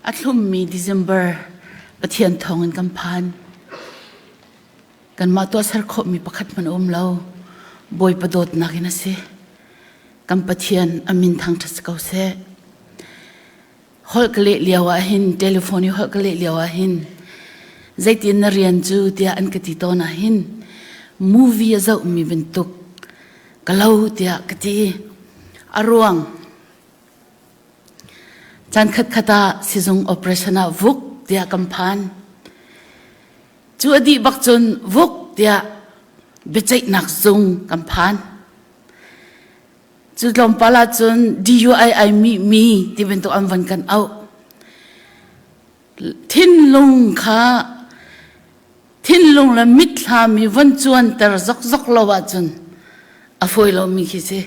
A thlummi December Pathian thawngin kan phan. Kanmah tuahser khawhmi pakhat hmanh a um lo. Bawipa dawtnak in a si. Kan Pathian a min thangṭhat si ko seh. Holh ka leh lio ah hin, telephone i holh ka leh lio ah hin, zeitin na rian cu tiah an ka ti tawn ah hin, movie a zohmi bantuk ka lo tiah ka ti. A ruang, caan khatkhat ah sizung operation ah vuk tiah kan phan. Cu a dih bak cun vuk tiah biaceihnak zung kan phan. Cu tlawmpal ah cun DUI ai mi mi ti bantuk an van kan auh. Thinlung kha thinlung le mitthlam hi von cuanter zokzok lo ahcun a fawi lomi khi si.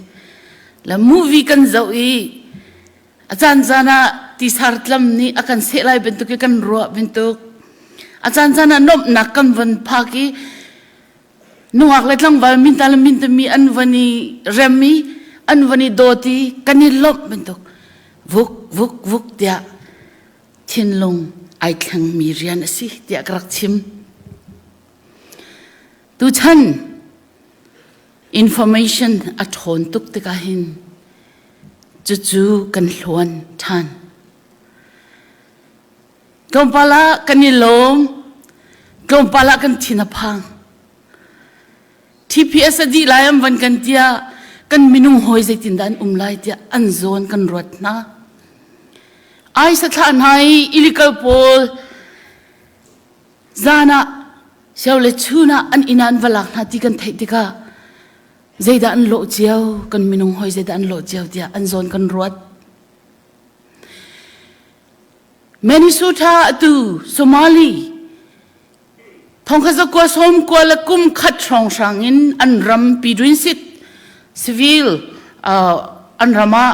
Le movie kan zoh i a caan caan ah tisar tlam nih a kan seh lai bantuk i kan ruah bantuk a caan caan ah nuamhnak kan von phak i nungak le tlangval minta le mintami an van i rem i an van i dawt i kan i lawmh bantuk vuk vuk vuk tiah thinlung ai thlengmi rian a si tiah ka rak chim. Tuchan information a ṭhawn tuk tikah hin cucu kan hluan ṭhan. Tlawmpal ah kan i lawm, tlawmpal ah kan thin a phang. TPS a dih lai an van kan tiah kan minung hawi zeitindah an um lai tiah an zawn kan ruat hna. Ai sathlah hna i illegal pawl zan ah sio le chun ah an inn ah an va lak hna ti kan theih tikah zeidah an lawh cio kan minung hawi zeidah an lawh cio tiah an zawn kan ruat. Minnesota atu Somali Thongkhat zakua sawm kua le kum khat hrawnghrang in an ram Pidrinsit civil an ram ah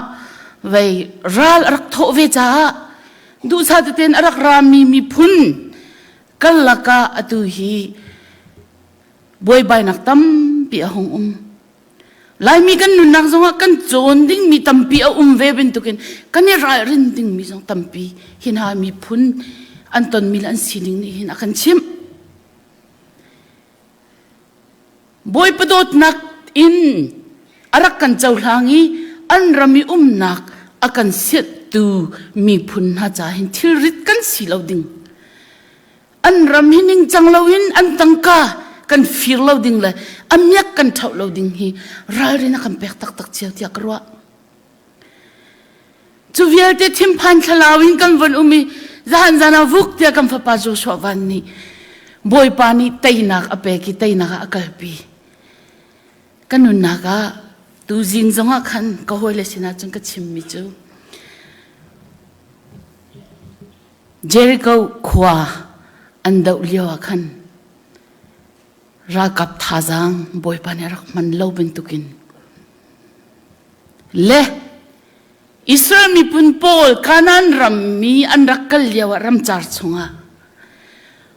vei ral a rak thawh ve caah duhsah teten a rak rami miphun kal lakah atu hi buaibainak tampi a hung um. Laimi kan nunnak zongah kan cawn dingmi tampi a um ve bantukin kan i ralrin dingmi zong tampi hi hna miphun an tonmi le an sining nih hin a kan chimh. Bawipa dawtnak in a rak kan cohlang i an ram i umnak a kan siattu miphun hna ca hin thilrit kan si lo ding. An ram hi ningcang loin an tangka kan fir lo ding le a miak kan ṭhoh lo ding hi ralrin a kan pek taktak cio tiah ka ruah. Cu vialte thinphan thlalau in kan von um i zahan zan ah vuk tiah kan fapa Joshua Van nih Bawipa nih teinak a pek i teinak ah a kalpi. Ka nunnak ah tuzing zongah khan ka hawile sinah cun ka chimmi cu Jericho khua an doh lio ah khan ralkap thazaang Bawipa nih a rak hman lo bantukin le Israel miphun pawl Kanaan ram mi an rak kal lio ah ramcar chungah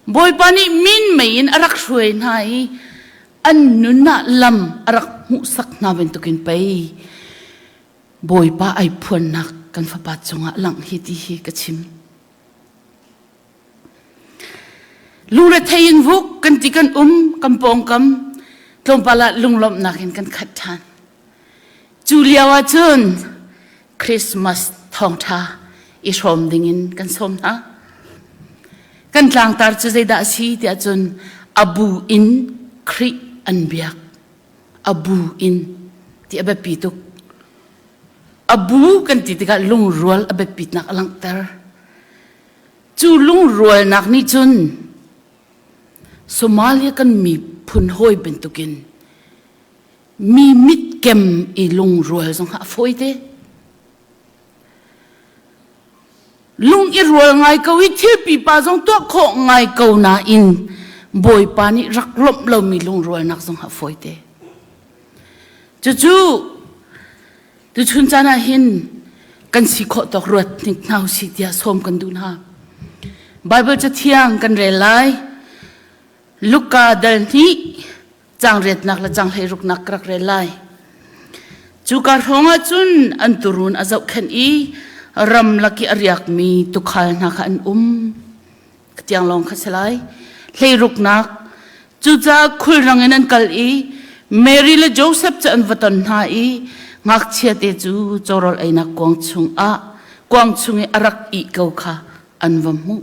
Bawipa nih min mei in a rak hruai hna i an nun ah lam a rak hmuhsak hna bantukin pei Bawipa ai phuannak kan fapa cungah langh hi ti hi ka chim. Lungrethei in vuk kan ti kan um kan pawngkam tlawmpal ah lunglawmhnak in kan khat ṭhan. Cu lio ah cun Christmas thawngṭha i hrawm dingin kan sawm hna. Kan tlangtar cu zeidah a si tiah cun a bu in Khrih an biak. A bu in ti a biapi tuk. A bu kan ti tikah lungrual a biapitnak a langhter. Cu lungrualnak nih cun Somalia kan miphun hawi bantukin mi mitkem i lungrual zong a fawi te. Lung i rual ngai ko i thil pipa zong tuah khawh ngai ko nain Bawipa nih rak lawmh lomi lungrualnak zong a fawi te. Cucu tuchun caan ah hin kan si khawh tawk ruat hnik hna usih tiah sawm kan duh hna. Bible cathiang kan rel lai. Luka dal hnih caang riatnak le caang hleiruknak ka rak rel lai. Cuka hrawng ah cun an turuun a zohkhenh i Ramlak i a riakmi tuukhal hna kha an um. Tiang lawng kha si lai. Hleiruknak Cucaah khulrang in an kal i Mary le Joseph cu an va ton hna i ngakchia te cu cawrawl einak kuang chungah kuang chung i a rak ih ko kha an va hmuh.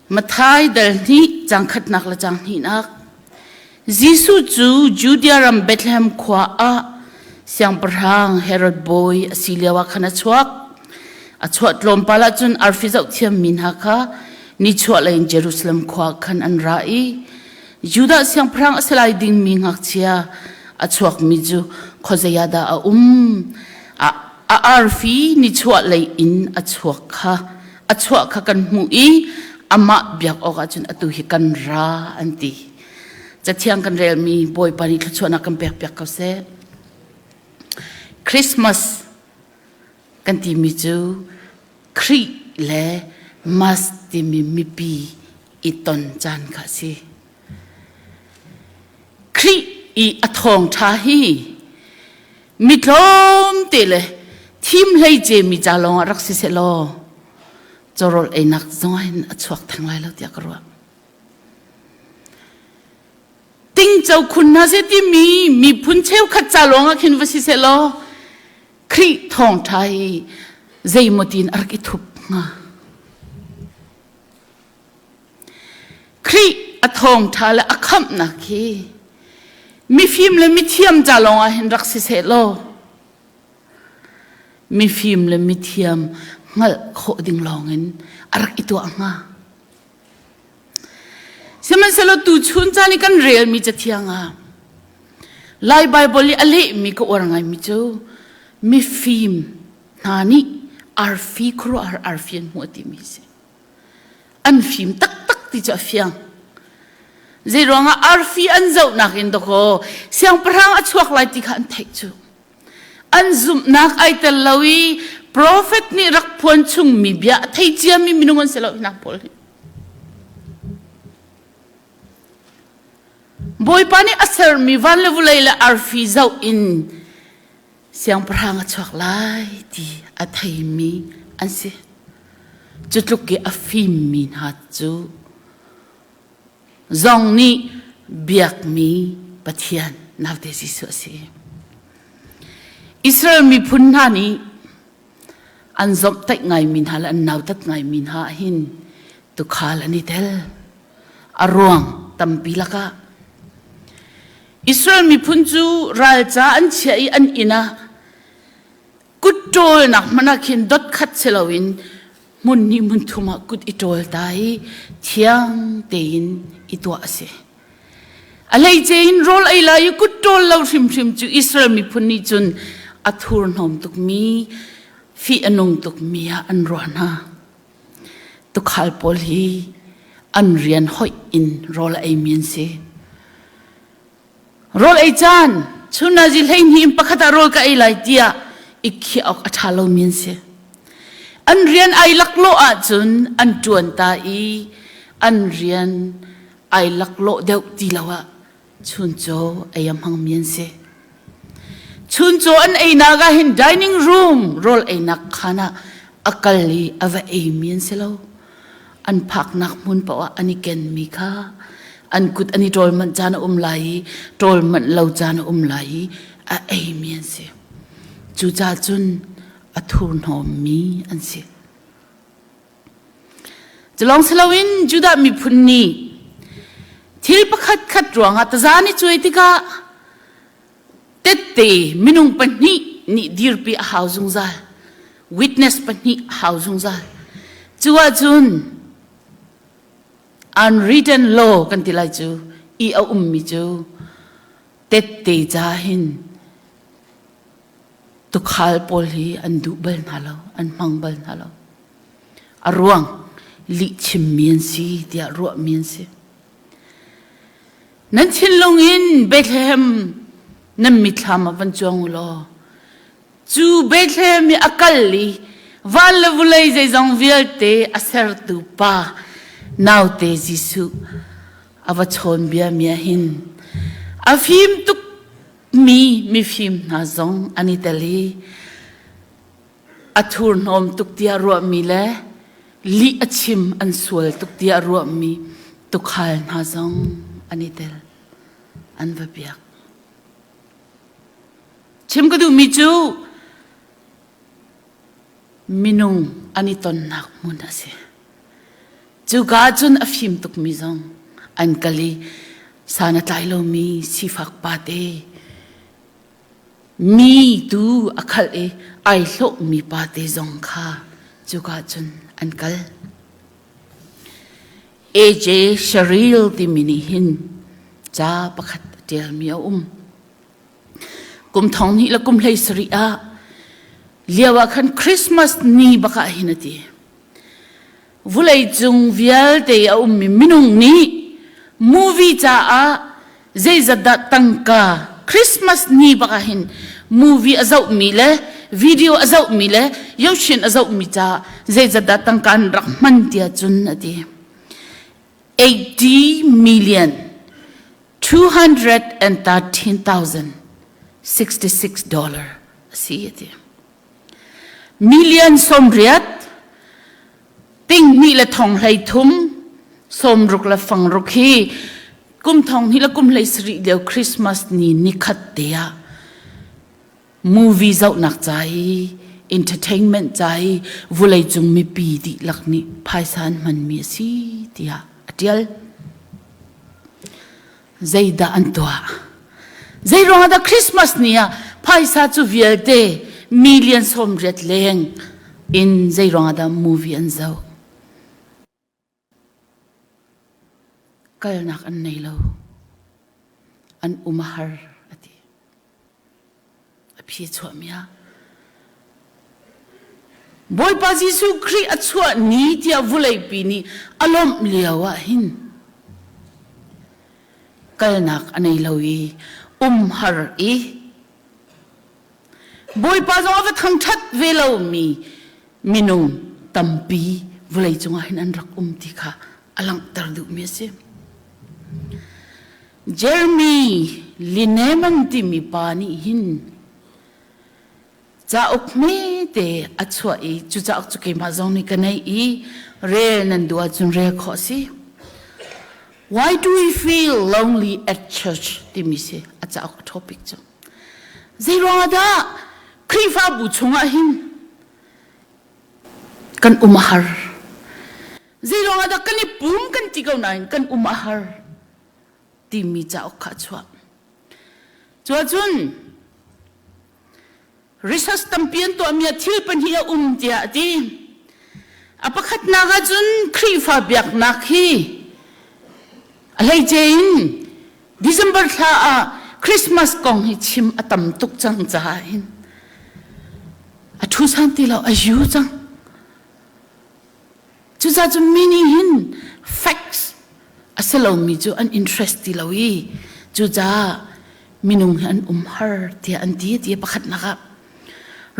Matthai dal hnih cang khatnak le cang hnihnak Jesuh cu Judea ram Bethlehem khua ah siangpahrang Herod bawi a si lioah khan a chuak. A chuah tlawmpal ah cun arfi zohthiammi hna kha nichuahlei in Jerusalem khua khan an ra i Judah siangpahrang a si lai dingmi ngakchia a chuakmi cu khuazei ah dah a um? A, a arfi nichuahlei in a chuak kha a chuah kha kan hmuh i amah biak awkah cun atu hi kan ra an ti. Cathiang kan relmi Bawipa nih thluachuahnak kan pekpiak ko seh. Christmas kan timi cu Khrih le Mas timi mipi i ton caan kha a si. Khrih i a thawngṭha hi mi tlawmte le thim hleice mi ca lawngah rak si sehlaw cawrawl einak zong ah hin a chuak theng lai lo tiah ka ruah. Tingco khun hna seh timi miphun cheukhat ca lawngah khin va si sehlaw Khrih thawngṭha hi zeimaw tiin a rak i thup hnga. Khrih a thawngṭha le a khamhnak hi mifim le mithiam ca lawngah hin rak si sehlaw mifim le mithiam hngalh khawh ding lawngin a rak i tuah hnga. Sihmanhsehlaw tuchun caan i kan relmi cathiang ah Lai Baibal i a lehmi ka uar ngaimi cu mifim hna nih arfi khuaruahhar arfi an hmuh a timi a si. An fim taktak ti cu a fiang. Zei ruangah arfi an zohnak in dakaw siangpahrang a chuak lai ti kha an theih cu. An zumhnak ai tel lo i profet nih rak phuan chungmi bia a thei ciami minung an si lo hinak pawl hi. Bawipa nih a sermi van le vulei le arfi zoh in siangpahrang a chuak lai ti a theimi an si. Cu tluk i a fimmi hna cu zong nih biakmi Pathian naute Jesuh a si. Israel miphun hna nih an zomhtaih ngaimi hna le an nautat ngaimi hna hin tukhal an i tel. A ruang tampi lakah Israel miphun cu ralca an chiah i an inn ah kut ṭawlnak hmanh ah khin dot khat si loin hmun hnih hmun thum ah kut i ṭawl ta i thiang tein i tuah a si. A hleice in rawl ei lai i kut ṭawl lo hrimhrim cu Israel miphun nih cun a thurhnawm tukmi, fih a nung tukmi ah an ruah hna. Tuukhal pawl hi an rian hoih in rawl a eimi an si. Rawl ei caan chun nazi 12 in pakhat ah rawl ka ei lai tiah i khiah awk a ṭha lomi an si. An rian ai laklawh ahcun an ṭuan ta i an rian ai laklawh deuh ti lo ah chuncaw ei a hmangmi an si. Chuncaw an einak ah hin dining room rawl einak khaan ah a kal i a va eimi an si lo. An phaknak hmun paoh ah an i kenmi kha an kut an i ṭawl manh caan a um lai i ṭawl manh lo caan a um lai i a eimi an si. Cucaah cun a thurhnawmmi an si. Culawng si loin Judah miphun nih thil pakhat khat ruangah taza ni cuai tikah tette minung pahnih nih dirpi a hau zungzal. Witness pahnih a hau zungzal. Cu ahcun unwritten law kan ti lai cu i a ummi cu tette ca hin Tuukhal pawl hi an duh bal hna lo, an hmang bal hna lo. A ruang lihchimmi an si tiah ruahmi an si. Nan thinlung in Bethlehem nan mithlam ah van cuang u law cu Bethlehem i a kal i van le vulei zeizong vialte a sertu pa naute Jesuh a va chawn bia mi ah hin a fim tuk mi mifim hna zong an i tel i. A thurhnawm tuk tiah ruahmi le lih a chim an sual tuk tiah ruahmi tuukhal hna zong an i tel. An va biak. Chim ka duhmi cu minung an i tonnak hmun a si. Cuka ahcun a fim tukmi zong an kal i san a tlai lomi sifak pate mi tu a khalh i ai hlawhmi pate zong kha cuka cun an kal. AJ Sherrill timi nih hin ca pakhat a ṭialmi a um. Kum thong hnih le kum hlei sarih ah lio ah khan Christmas ni bak ah hin a ti. Vuleicung vialte a ummi minung nih movie caah zeizat dah tangka Christmas ni bak ah hin movie a zohmi le video a zohmi le yoshin a zohmi caah zeizat dah tangka an rak hman tiah cun a ti. 80 million 213,066 dollar a si a ti. Million 80 tinghnih le thong hlei thum sawmruk le fangruk hi kum thong hnih le kum hlei sarih lio Christmas ni nikhat te ah movie zohnak ca i entertainment ca i vuleicung mipi dihlak nih phaisa an hmanmi a si tiah a ṭial. Zeidah an tuah? Zei ruangah dah Christmas ni ah phaisa cu vialte million 80 leng in zei ruangah dah movie an zoh? Kalnak an nei lo. An um a har a ti. A phi chuahmi ah Bawipa Jesuh Khrih a chuah ni tiah vuleipi nih a lawmh lio ah hin kalnak a nei lo i umhar i Bawipa zong a va thangṭhat ve lomi minung tampi vawlei cungah hin an rak um ti kha a langhter duhmi a si. Jeremy Lineman timi pa nih hin cauk hmete a chuah i cu cauk cu keimah zong nih ka neih i rel nan duh ahcun rel khawh a si. Why do we feel lonely at church timi si a cauk topic cu. Zeiruangah dah Khrihfabu chungah hin kan um a har? Zeiruangah dah kan i pum kan ti ko nain kan um a har timi cauk kha a chuah. Cuahcun research tampi an tuahmi ah thil pahnih a um tiah a ti. A pakhatnak ahcun Khrihfa biaknak hi a hleice in December thla ah Christmas kong hi chim a tam tuk cang caah hin a ṭhu san ti lo a yu cang. Cucaah cun mi nih hin facts a si lomi cu an interest ti lo i cucaah minung hi an um har tiah an ti ti pakhatnak ah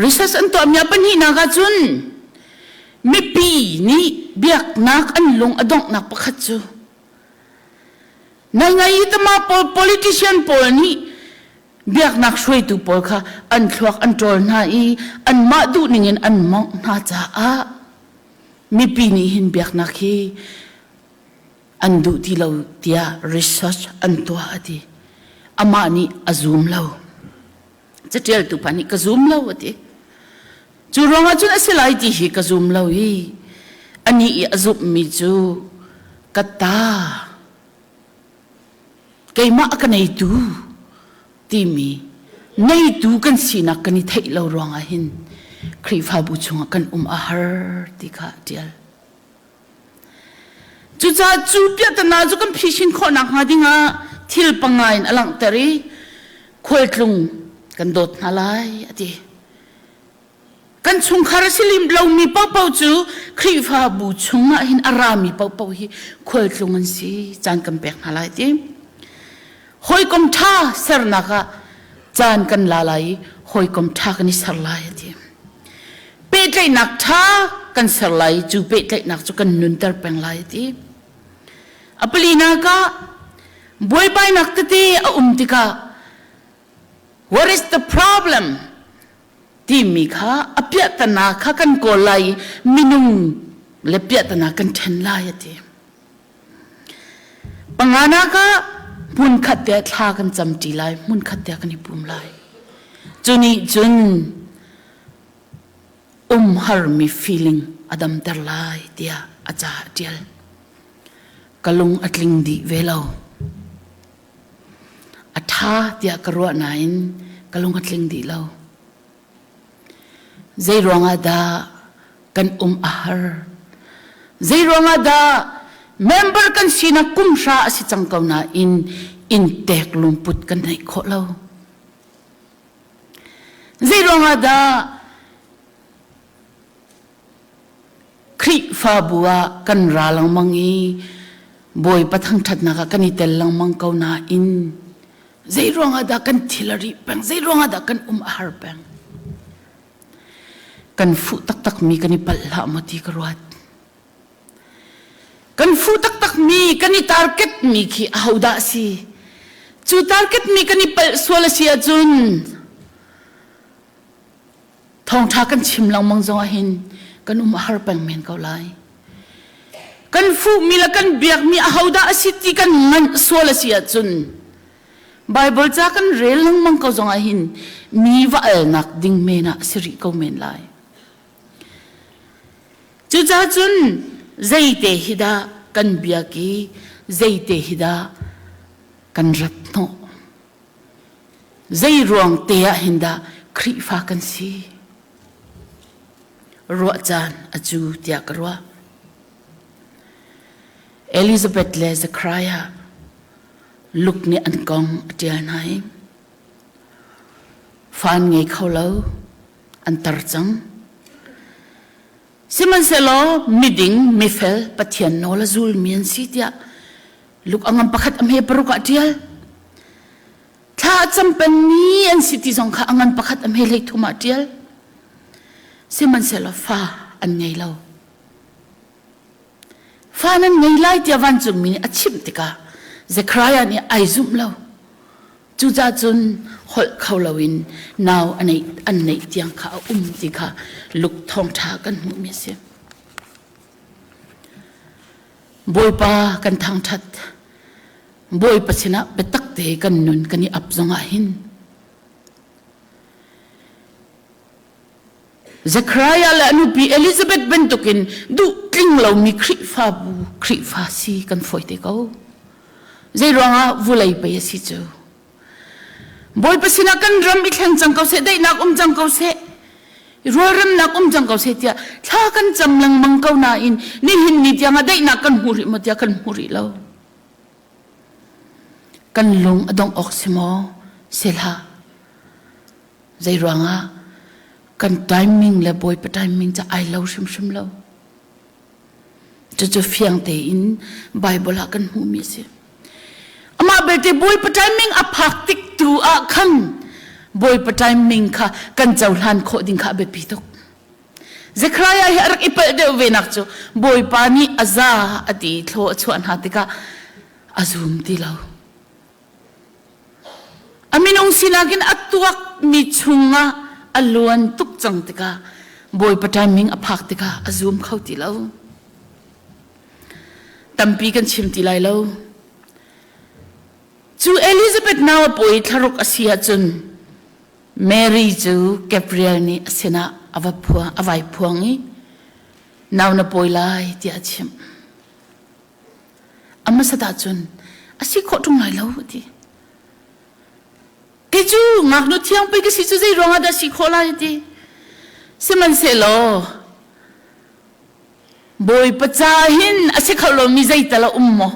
research an tuahmi ah pahnihnak ah cun mipi nih biaknak an lung a donghnak pakhat cu nai ngai i tama pawl politician pawl nih biaknak hruaitu pawl kha an thluak an ṭawl hna i anmah duhning in an mawngh hna caah mipi nih hin biaknak hi an duh ti lo tiah research an tuah a ti. Amah nih a zum lo. Caṭialtu pa nih ka zum lo a ti. Cu ruangah cun a si lai ti hi ka zum lo i anih i a zumhmi cu ka ta keimah a ka neitu timi neitu kan sinak kan i theih lo ruangah hin Khrihfabu chungah kan um a har ti kha a ṭial. Cucaah cu piahtana cu kan phisin khawh nakhnga dingah thil panga in a langhter i khualtlung kan dawt hna lai a ti. Kan chungkhar a si lim lomi paohpaoh cu Khrihfabu chungah hin a rami paohpaoh hi khualtlung an si caan kan pek hna lai ti. Hawikom ṭha sernak ah caan kan la lai i hawikom ṭha kan i ser lai a ti. Pehtlaihnak ṭha kan ser lai i cu pehtlaihnak cu kan nunter peng lai a ti. A palinak ah buaibainak tete a um tikah what is the problem? Timi kha a piahtana kha kan kawl lai i minung le piahtana kan ṭhen lai a ti. Panganak ah hmunkhat te thla kan camṭi lai, hmunkhat te kan i pum lai. Cu nih cun umharmi feeling a damter lai tiah a ca a ṭial. Ka lung a tling dih ve lo. A ṭha tiah ka ruah nain ka lung a tling dih lo. Zei ruangah dah kan um a har? Zei ruangah dah member kan sinak kum hra a si cang ko nain inntek lungput kan neih khawh lo? Zei ruangah dah Khrihfabu ah kan ra lengmang i Bawipa thangṭhatnak ah kan i tel lengmang ko nain zei ruangah dah kan thil a rih peng? Zei ruangah dah kan um a har peng? Kan fuh taktakmi kan i palh hlah maw ti ka ruat. Kan fuh taktakmi kan i target mi khi ahodah a si? Cu target mi kan i palh sual a si ahcun thawngṭha kan chim lengmang zong ahhin kan um a har peng men ko lai. Kan fuhmi le kan biakmi ahodah a si ti kan nganh sual a si ahcun Bible ca kan rel lengmang ko zong ahhin mi va alnak ding men ah si rih ko men lai. Cucaah cun zeite hi dah kan biak i zeite hi dah kan rat hnawh? Zei ruang te ah hin dah Khrihfa kan si? Ruah caan a cu tiah ka ruah. Elizabeth le Zechariah Luke nih an kong a ṭial hna i fa an ngei kho lo, an tar cang. Sihmanhsehlaw miding, mifel, Pathian nawl a zulmi an si tiah Luke a ngam pakhat a hme paruk ah ṭial. Thla a cam pengmi an si ti zong kha a ngan pakhat a hme hlei thum ah ṭial. Sihmanhsehlaw fa an ngei lo. Fa nan ngei lai tiah vancungmi nih a chimh tikah Zekhariah nih ai zumh lo. Cucaah cun holh kho loin nau a neih an neih tiang kha a um ti kha Luke thawngṭha kan hmuhmi a si. Bawipa kan thangṭhat. Bawipa sinah biatak te kan nun kan i ap zongah hin Zekhariah le a nupi Elizabeth bantukin duh tling lomi Khrihfabu Khrihfa si kan fawi te ko. Zei ruangah vulei pei a si cu. Bawipa sinah kan ram i thleng cang ko seh, daihnak um cang ko seh, rualremnak um cang ko seh tiah thla kan cam lengmang ko nain nihin ni tiangah daihnak kan hmu rih maw tiah kan hmu rih lo. Kan lung a dongh awk si maw? Si hlah. Zei ruangah kan timing le Bawipa timing cu ai lo hrimhrim lo. Cucu fiang tein Bible ah kan hmuhmi a si. Amah belte Bawipa timing a phak tik tu ah khan Bawipa timing kha kan cohlan khawh ding kha a biapi tuk. Zekhariah hi a rak i palh deuh ve nak cu Bawipa nih a za a ti thlaw a chuah hna tikah a zum ti lo. A minung sinak in a tuakmi chungah a luan tuk cang tikah Bawipa timing a phak tikah a zum kho ti lo. Tampi kan chim ti lai lo. Cu Elizabeth nau a pawi thlaruk a si ahcun Mary cu Gabriel nih a sinah a va phuang, a vai phuang i nau na pawi lai tiah a chimh. A hmasat ahcun a si khawh ṭung lai lo a ti. Kei cu ngaknu thiang pei ka si cu zei ruangah dah si khawh lai a ti. Sihmanhsehlaw Bawipa ca hin a si kho lomi zeital a um maw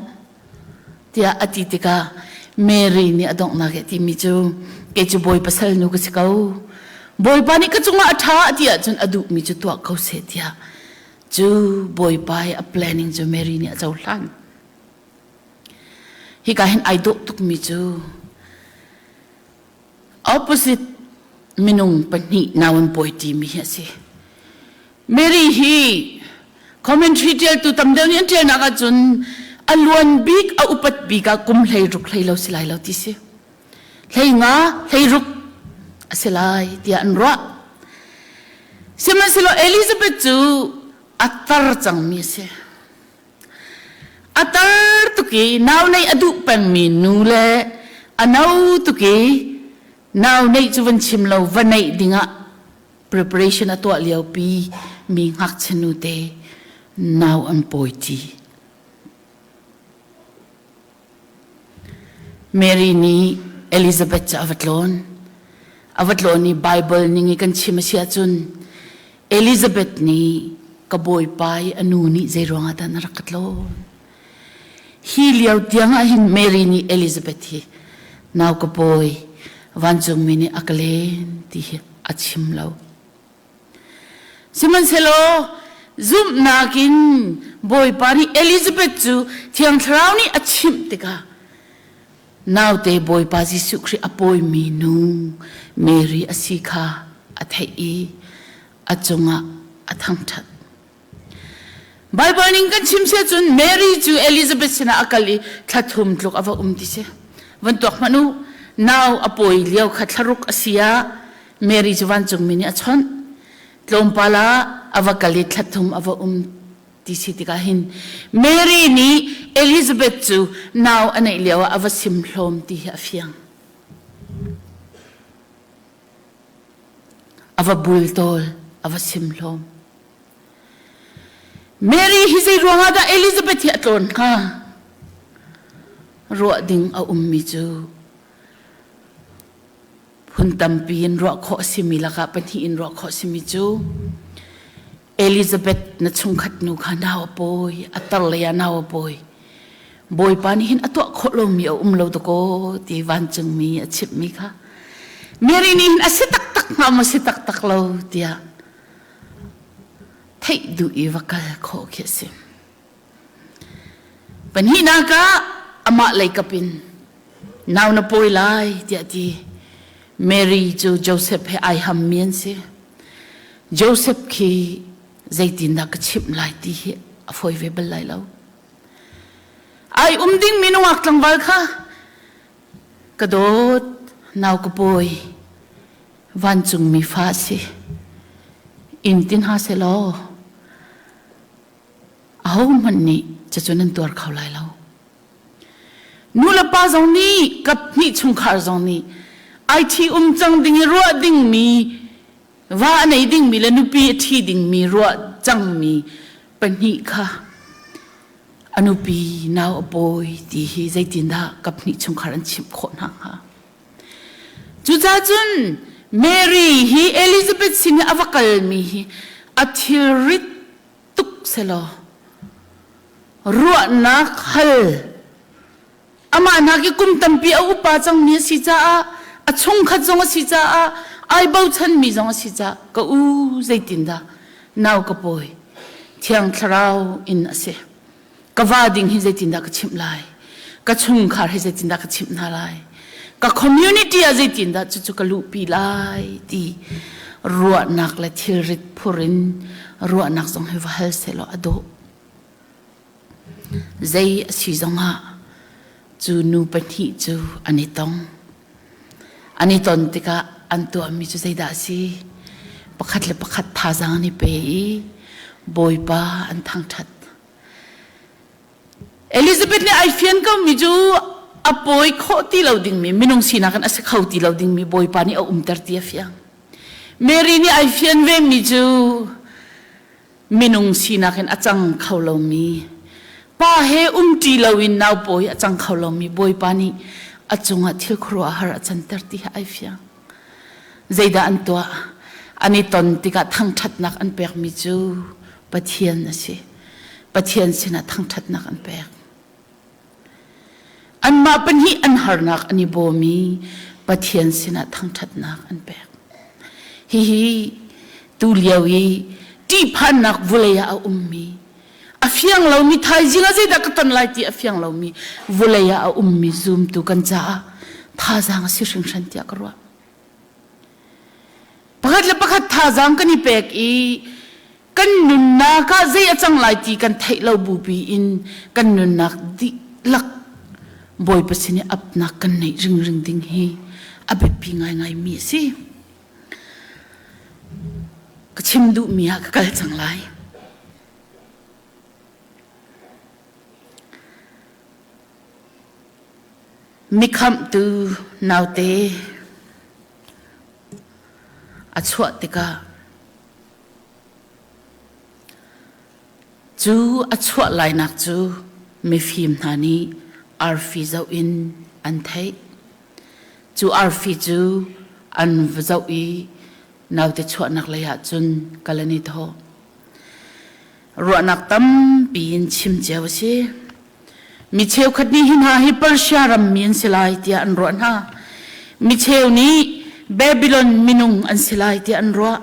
tiah a ti tikah Mary nih a donghnak i a timi cu kei cu Bawipa salnu ka si ko. Bawipa nih ka cungah a ṭha a ti ahcun a duhmi cu tuah ko seh tiah Cu Bawipa i a planning cu Mary nih a cohlan. Hika hin ai dawh tukmi cu opposite minung pahnih nau an pawi ṭimi hi a si. Mary hi commentary ṭialtu tam deuh nih an ṭialnak ahcun a luan bik a upat bik ah kum 16 hlei lo si lai lo ti si. 15 16 a si lai tiah an ruah. Sihmanhsehlaw Elizabeth cu a tar cangmi a si. A tar tuk i nau neih a duh pengmi nu le a no tuk i nau neih cu van chim lo va neih dingah preparation a tuah liopi mi ngakchia nute nau an pawi ṭi. Mary nih Elizabeth cu a va tlawn. A va tlawn i Bible ning i kan chim a si ahcun Elizabeth nih ka bawipa i a nu nih zei ruangah dah na rak ka tlawn? Hi lio tiang ah hin Mary nih Elizabeth hi nau ka pawi vancungmi nih a ka len ti hi a chim lo. Sihmanhsehlaw zumhnak in Bawipa nih Elizabeth cu Thiang Thlarau nih a chimh tikah naute Bawipa Jesuh Khrih a pawimi nu Mary a si kha a theih i a cungah a thangṭhat. Baibal ning kan chim si ahcun Mary cu Elizabeth sinah a kal i thla thum tluk a va um ti si. Van tuak hmanh u, nau a pawi lio kha thlaruk a si ah Mary cu vancungmi nih a chawnh. Tlawmpal ah a va kal i thla thum a va um ti si tikah hin Mary nih Elizabeth cu nau a neih lio ah a va sim hlawm ti hi a fiang. A va bultawl, a va sim hlawm. Mary hi zei ruangah dah Elizabeth hi a tlawn hnga? Ruah ding a ummi cu phun tampi in ruah khawh a simi lakah pahnih in ruah khawh a simi cu Elizabeth na chungkhat nu kha nau a pawi, a tar lei ah nau a pawi. Bawipa nih hin a tuah khawh lomi a um lo dakaw ti vancungmi a chimhmi kha Mary nih hin a si taktak hnga maw si taktak lo tiah theih duh i va kal khawh khi a si. Pahnihnak ah amah lei kap in nau na pawi lai tiah ti. Mary cu Joseph he ai hammi an si. Joseph khi zeitindah ka chimh lai ti hi a fawi ve bal lai lo. Ai um dingmi nungak tlangval kha ka dawt nau ka pawi vancungmi fa a si. In tin ha selaw ahohmanh nih cucu nan tuar kho lai lo. Nu le pa zong nih kap hnih chungkhar zong nih ai ṭhi um cang ding i ruah dingmi va a nei dingmi le nupi a ṭhi dingmi ruah cangmi pahnih kha a nupi nau a pawi ti hi zeitindah kap hnih chungkhar an chimh khawh hna hnga? Cucaah cun Mary hi Elizabeth sin i a va kalmi hi a thilrit tuk selaw ruahnak hal amah hna ki kum tampi a upa cangmi a si caah a chungkhat zong a si caah ai bochanmi zong a si caah ka u zeitindah nau ka pawi thiang thlarau in a si ka va ding hi zeitindah ka chimh lai ka chungkhar hi zeitindah ka chimh hna lai ka community ah zeitindah cucu ka luhpi lai ti ruahnak le thilrit phur in ruahnak zong hi va hal sehlaw a dawh zei a si zongah cu nu pahnih cu an i tong an i ton tikah an tuahmi cu zeidah a si pakhat le pakhat thazaang an i pe i bawipa an thangṭhat Elizabeth nih ai fian komi cu a pawi khawh ti lo dingmi minung sinak in a si kho ti lo dingmi Bawipa nih a umter ti a fiang. Mary nih ai fian vemi cu minung sinak in a cang kho lomi pa he umṭi loin nau pawi a cang kho lomi Bawipa nih a cungah thil khuaruahhar a canter ti hi ai fiang. Zeidah an tuah? An i ton tikah thangṭhatnak an pekmi cu Pathian a si. Pathian sinah thangṭhatnak an pek. Anmah pahnih an harnak an i bawm i Pathian sinah thangṭhatnak an pek. Hihi tu lio i ṭihphannak vulei ah a ummi, a fiang lomi thaizing ah zeidah ka ton lai ti a fiang lomi vulei ah a ummi zumtu kan caah thazaang a si hringhran tiah ka ruah. Pakhat le pakhat thazaang kan i pek i kan nunnak ah zei a cang lai ti kan theih lo bupi in kan nunnak dihlak Bawipa sin i apnak kan neih ringring ding hi a biapi ngaingai mi a si. chim duhmi ah ka kal cang lai. Mikhamhtu naute a chuah tikah cu a chuah lainak cu mifim hna nih arfi zoh in an theih. Cu arfi cu an va zoh i naute chuahnak lei ah cun kal an i thawh. Ruahnak tampi in chim cio a si. Mi cheukhat nih hi hna hi Persia rammi an si lai tiah an ruah hna. Mi cheu nih Babylon minung an si lai tiah an ruah.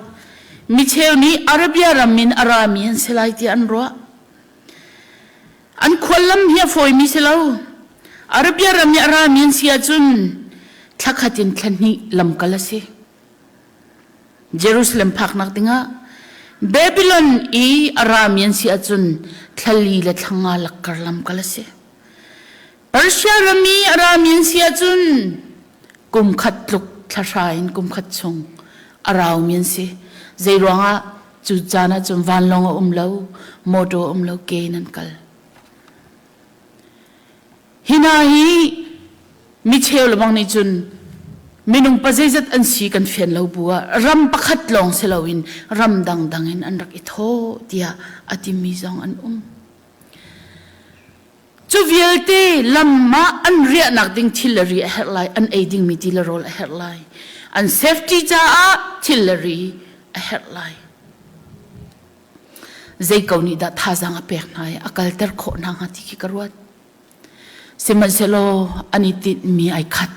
Mi cheu nih Arabia ram in a rami an si lai tiah an ruah. An khuallam hi a fawimi si lo. Arabia ram i a rami an si ahcun thla khat in thla hnih lamkal a si. Jerusalem phaknak dingah Babylon i a rami an si ahcun thlali le thlanga lakkar lamkal a si. Persia ram i a rami an si ahcun kum khat tluk thlahra in kum khat chung a raumi an si. Zei ruangah cu caan ahcun vanlawng a um lo, motor a um lo, ke in an kal. Hi hna hi mi cheu lebang nih cun minung pa zeizat an si kan fian lo bu ah ram pakhat lawng si loin ram dangdang in an rak i thawh tiah a timi zong an um. Cu vialte lam ah an riahnak ding thil le ri a herh lai, an ei dingmi ti le rawl a herh lai, an safety caah thil le ri a herh lai. Zei ko nih dah thazaang a pek hna i a kalter khawh hna hnga ti khi ka ruat. Sihmanhsehlaw an i tinhmi ai khat.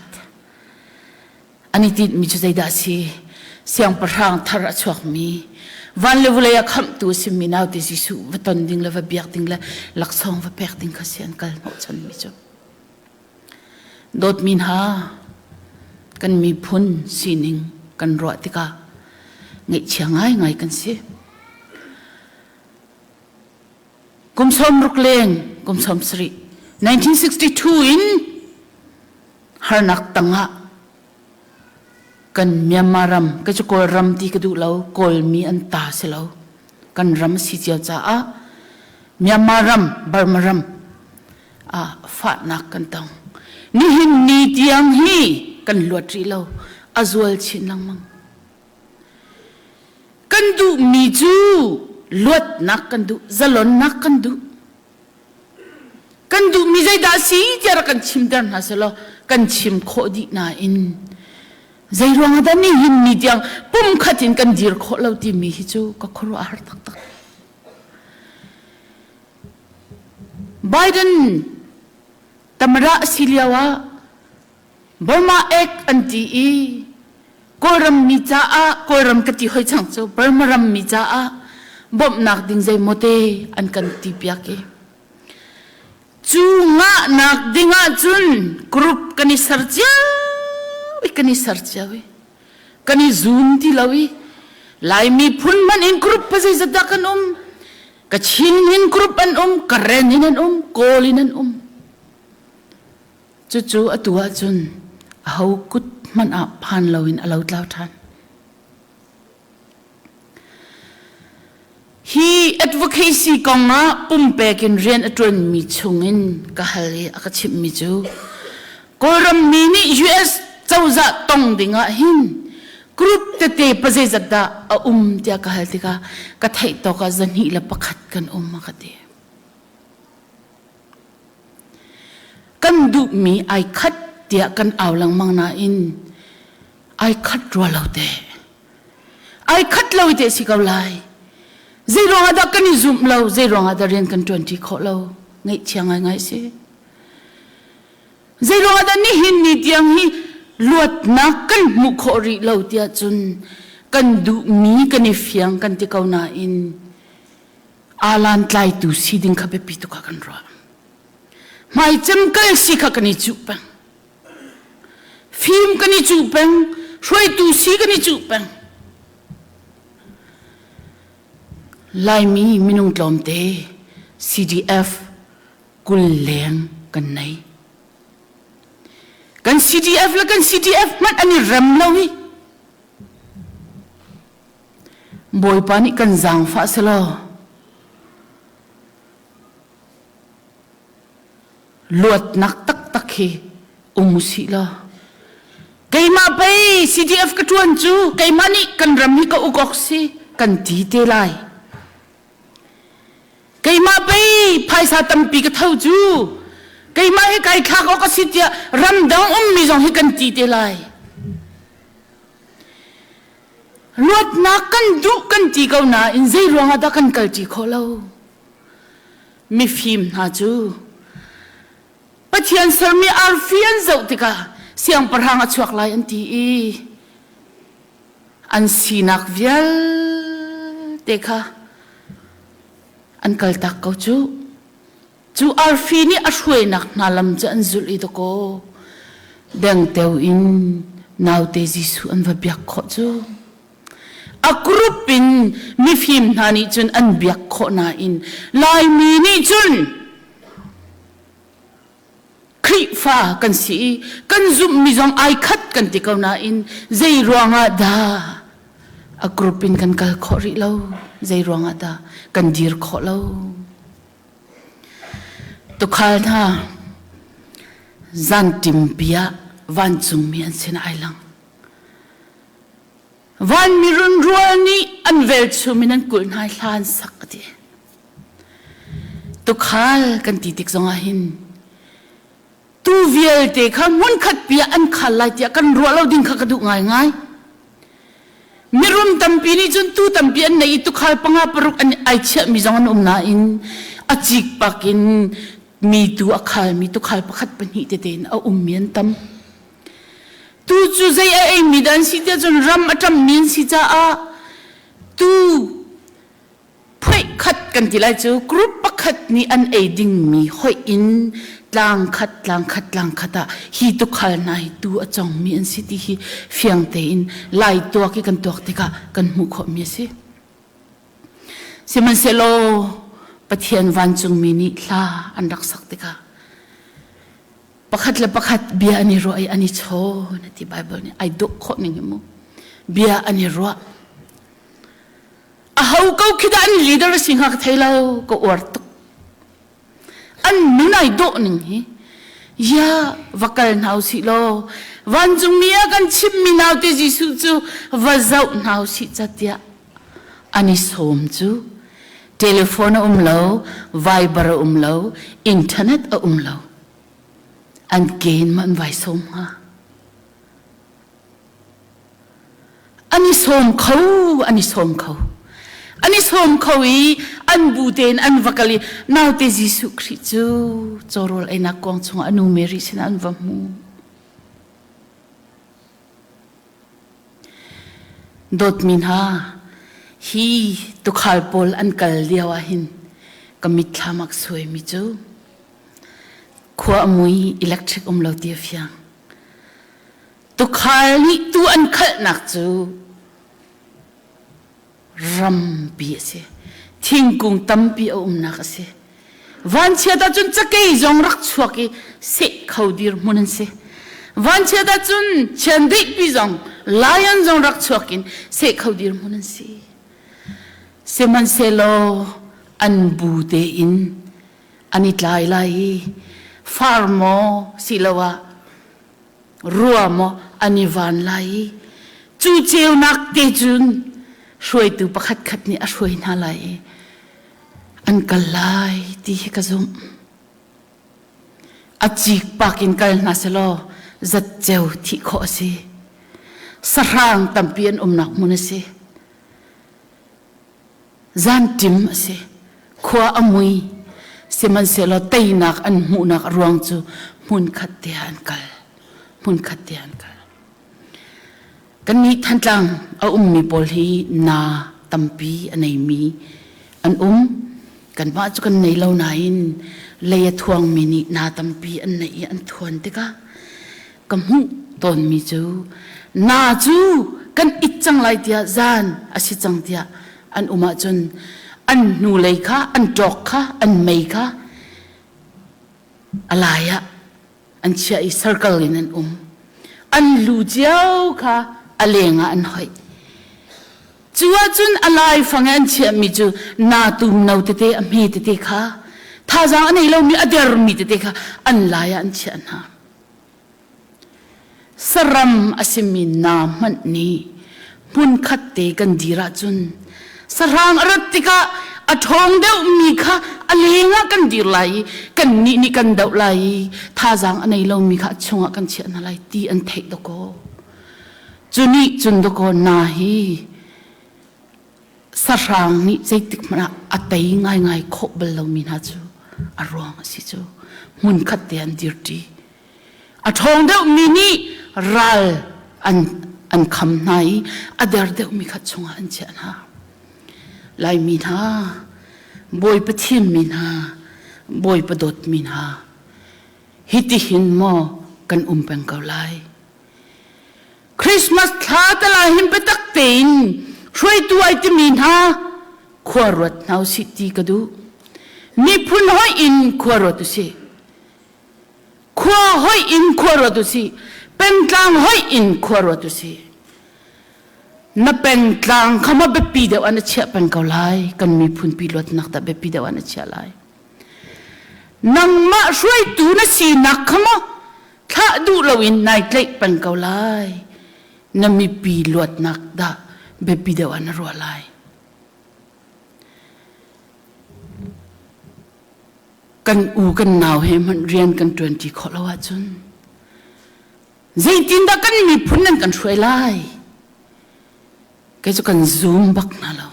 An i tinhmi cu zeidah a si? Siangpahrang thar a chuakmi, van le vawlei a khamhtu a simi naute Jesuh va ton ding le va biak ding le laksawng va pek ding kha si an kal hnawhchanmi cu. Dawtmi hna, kan miphun sining kan ruah tikah ngaihchia ngaingai kan si. Kum 60 leng, kum 70, 1962 in harnak tangah kan Myanmar ram, ka cu Kawlram ti ka duh lo, Kawlmi an ta si lo. Kan ram si cio caah Myanmar ram, Burma ram ah fahnak kan tong. Nihin ni tiang hi kan luat rih lo, a zual chin lengmang. Kan duhmi cu luatnak kan duh, zalonnak kan duh. Kan duhmi zeidah a si tiah rak kan chimter hna selaw kan chim khawh dih nain zei ruangah dah nihin ni tiang pumkhat in kan dir khawh lo timi hi cu ka khuaruah a har taktak. Biden tamara a si lio ah Burma Act an ti i Kawlram mi caah Kawlram ka ti hoi cang cu Burma ram mi caah bawmhnak ding zeimaw te an kan ti piak i cu ngahnak ding ahcun group kan i ser cio i kan i ser cio i kan i zum ti lo i Laimi phun hmanh in group pa zeizat dah kan um Kachin in group an um Karen in an um Kawl in an um Cucu atu ahcun aho kut hmanh ah phan loin a lotlau ṭhan. Hi advocacy kong ah pumpek in rian a ṭuanmi chungin ka hal i a ka chimhmi cu Kawlram mi nih US cozah tong ding ah hin group tete pazeizat dah a um tiah ka hal tikah ka theih tawk ah 201 kan um a ka ti. Kan duhmi ai khat tiah kan au lengmang nain ai khat rua lo te. Ai khat lo te si ko lai. Zei ruangah dah kan i zumh lo, zei ruangah dah rian kan ṭuanṭi khawh lo, ngaihchia ngaingai si. Zei ruangah dah nihin ni tiang hi luatnak kan hmuh khawh rih lo tiah cun kan duhmi kan i fiang kan ti ko nain alan tlaitu si ding kha biapi tuk ah kan ruah. Hmaicem kal si kha kan i cuh peng. Fim kan i cuh peng, hruaitu si kan i cuh peng. Laimi minung tlawmte CDF 20 leng kan nei. Kan CDF le kan CDF hmanh an i rem lo i. Bawipa nih kan zaangfah selaw luatnak taktak hi um usih law keimah pei CDF ka ṭuan cu keimah nih kan ram hi ka uk awk si kan ti te lai. Keimah pei phaisa tampi ka tho cu keimah hi kai thlak awk a si tiah ramdang ummi zong hi kan ti te lai. Luatnak kan duh kan ti ko nain zei ruangah dah kan kalṭi khawh lo? Mifim hna cu Pathian sermi arfi an zoh tikah siangpahrang a chuak lai an ti i an sinak vialte kha an kaltak ko cu. Cu arfi nih a hruainak hna lam cu an zulh i dakaw dengteo in naute Jesuh an va biak khawh cu. A group in mifim hna nih cun an biak khawh nain Laimi nih cun Khrihfa kan si i kan zumhmi zong ai khat kan ti ko nain zei ruangah dah a group in kan kal khawh rih lo? Zei ruangah dah kan dir khawh lo? Tukhal hna zanṭimpi ah vancungmi an sinah ai lang. Vanmi runrual nih an velchum in an kulh hna i hla an sak a ti. Tukhal kan ti tik zongah hin tu vialte kha hmunkhat pi ah an khal lai tiah kan ruah lo ding kha ka duh ngaingai. Mirum tampi nih cun tu tampi an nei i tukhal panga paruk an ai chiahmi zong an um nain a cikpak in mi tu a khalmi tukhal pakhat pahnih tete in a ummi an tam. Tu cu zei a eimi dah an si tiah cun ram a ṭammi an si caah tu phoih khat kan ti lai cu group pakhat nih an ei dingmi hoih in tlang khat tlang khat tlang khat ah hi tukhal hna hi tu a congmi an si ti hi fiang tein lai tuak i kan tuak tikah kan hmuh khawhmi a si. Sihmanhsehlaw Pathian vancungmi nih hla an rak sak tikah pakhat le pakhat bia an i ruah i an i chawn ti Bible nih ai dawh khawh ning hi mu bia an i ruah aho ko khi dah an leader a si hnga ka thei lo ka uar tuk an nun ai dawh ning hi ya va kal hna usih law vancungmi ah kan chimmi naute Jesuh cu va zoh hna usih ca tiah an i sawm cu telephone a um lo viber a um lo internet a um lo an ken ma an vai sawm hnga An i sawm kho, an i sawm kho. An i sawm kho i an bu tein an va kal i naute Jesuh Khrih cu cawrawl einak kuang chungah a nu Mary sinah an va hmu. Dawtmi hna, hi tukhal pawl an kal lio ah hin ka mitthlam a ka suaimi cu khua a mui electric um lo ti a fiang. Tukhal nih tuu an khalhnak cu rampi a si. Thingkung tampi a umnak a si. Vanchiat ahcun cakei zong rak chuak i seh kho dirhmun an si. Vanchiat ahcun chiandeihpi zong lion zong rak chuak in seh kho dirhmun an si. Sihmanhsehlaw an bu tein an i tlai lai i far maw siloah rua maw an i van lai i cu ceunak te cun hruaitu pakhat khat nih a hruai hna lai i an kal lai ti hi ka zumh. A cikpak in kal hna selaw zatceu thih khawh a si. Sahrang tampi an umnak hmun a si. Zanṭim a si. Khua a mui. Sihmanhsehlaw teinak an hmuhnak a ruang cu hmunkhat te ah an kal. Hmunkhat te ah an kal. Kannih Thantlang a ummi pawl hi na tampi a neimi an um. Kanmah cu kan nei lo nain lei a thuangmi nih na tampi an neih i an thuan tikah ka hmuh tawnmi cu na cu kan it cang lai tiah zan a si cang tiah an um ahcun an hnulei kha an ṭawk kha an mei kha a lai ah an chiah i circle in an um an lu cio kha a leng ah an hoih. Cu ahcun a laifang i an chiahmi cu naa-tum no tete a hme tete kha thazaang a nei lomi a dermi tete kha an lai ah an chiah hna. Saram a simi naa hmanh nih hmunkhat te kan dir ahcun sahrang a rat tikah a ṭhawng deuhmi kha a lengah kan dir lai i kannih nih kan doh lai i thazaang a nei lomi kha a chungah kan chiah hna lai ti an theih dawkaw. Cu nih cun dawkaw na hi sahrang nih zeitik hmanh ah a tei ngaingai khawh bal lomi hna cu a ruang a si cu hmunkhat te an dirṭi. A ṭhawng deuhmi nih ral an, an kham hna i a der deuhmi kha chungah an chiah hna. Laimi hna, Bawipa thimmi hna, Bawipa dawtmi hna, hitihin maw kan um peng ko lai? Christmas thla tal ah hin biatak tein hruaitu ai timi hna khua ruat hna usih ti ka duh. Miphun hoih in khua ruat usih. Khua hoih in khua ruat usih. Pengtlang hoih in khua ruat usih. Na pengtlang kha ma biapi deuh ah na chiah peng ko lai. Kan miphun pi luatnak dah biapi deuh ah na chiah lai. Nangmah hruaitu na sinak kha maw thlah duh loin nai tlaih peng ko lai. Na mipi luatnak dah biapi deuh ah na ruah lai. Kan u kan nau he hmanh rian kan ṭuanṭi khawh lo ahcun zeitindah kan miphun nan kan hruai lai? Kei cu kan zum bak hna lo.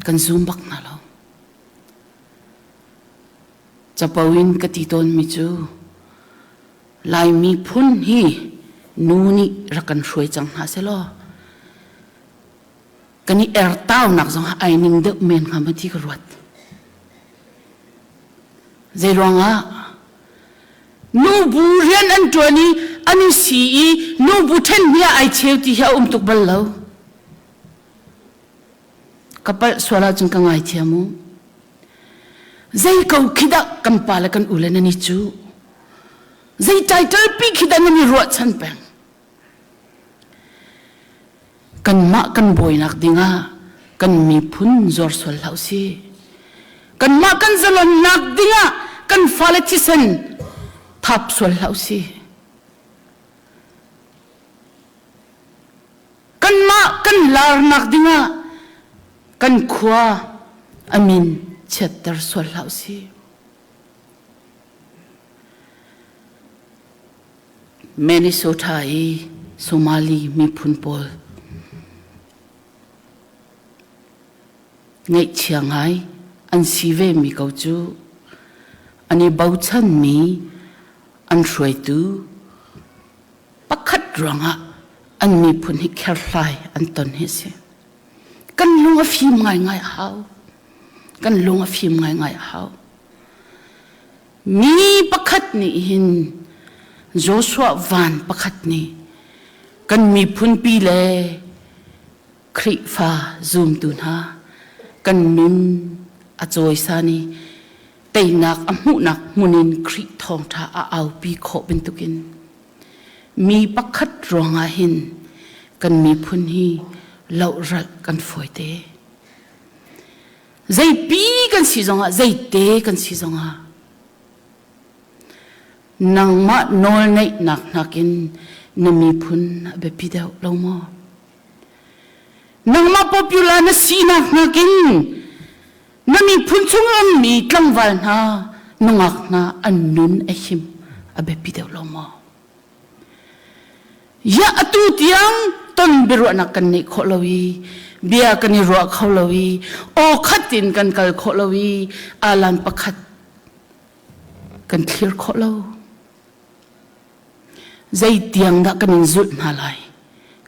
Kan zum bak hna lo. Capo in ka ti tawnmi cu Laimi phun hi nu nih rak kan hruai cang hna selaw kan i ertaunak zong ai ning deuh men hnga maw ti ka ruat. Zei ruangah nubu rian an ṭuan i an i si i nubu ṭhen hi ah ai cheu ti hi a um tuk bal lo. Ka palh sual ahcun ka ngaithiam u. Zei ko khi dah kan pa le kan u le nan i cuh? Zei title pi khi dah nan i ruahchan peng? Kanmah kan bawinak dingah kan miphun zuar sual hlah usih. Kanmah kan zalonnak dingah kan fale thisen thap sual hlah usih. Kanmah kan larnak dingah kan khua a min chiatter sual hlah usih. Minnesota i Somali miphun pawl ngaihchia ngai an si vemi ko cu an i bochanmi an hruaitu pakhat ruangah an miphun hi kherhlai an ton hi a si. Kan lung a fim ngaingai a hau. Kan lung a fim ngaingai a hau. Mi pakhat nih hin Joshua van pakhat nih kan miphunpi le Khrihfa zumtu hna kan nun a cawisan i teinak a hmuhnak hmun in Khrih thawngṭha a aupi khawh bantukin mi pakhat ruangah hin kan miphun hi lohralh kan fawite. Zeipi kan si zongah zeite kan si zongah nangmah nawlneihnak nakin na miphun a biapi deuh lo maw? Nangmah popular na sinak nakin na miphun chung ummi tlangval hna nungak hna an nun a him a biapi deuh lo maw? Ya atu tiang ton biaruahnak kan neih khawh lo i bia kan i ruah kho lo i aw khat in kan kal khawh lo i alan pakhat kan thlir khawh lo. Zei tiang dah kan in zulh hna lai?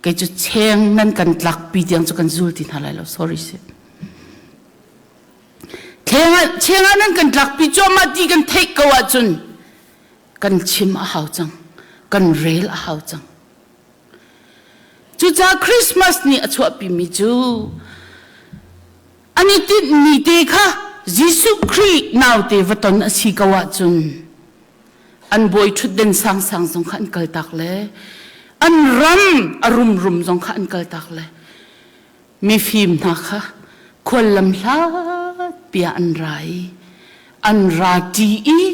Kei cu cheng nan kan tlakpi tiang cu kan zul ti hna lai lo. Sorry si. Cheng ah nan kan tlakpi cuahmah ti kan theih ko ahcun kan chim a hau cang kan rel a hau cang cucaah Christmas nih a chuahpimi cu an i tinhmi te kha Jesuh Khrih naute va ton a si ko ahcun an bawi ṭhutden sangsang zong kha an kaltak le an ram a rumrum zong kha an kaltak le. Mifim hna kha khuallam hlat piah an ra i an ra ṭi i.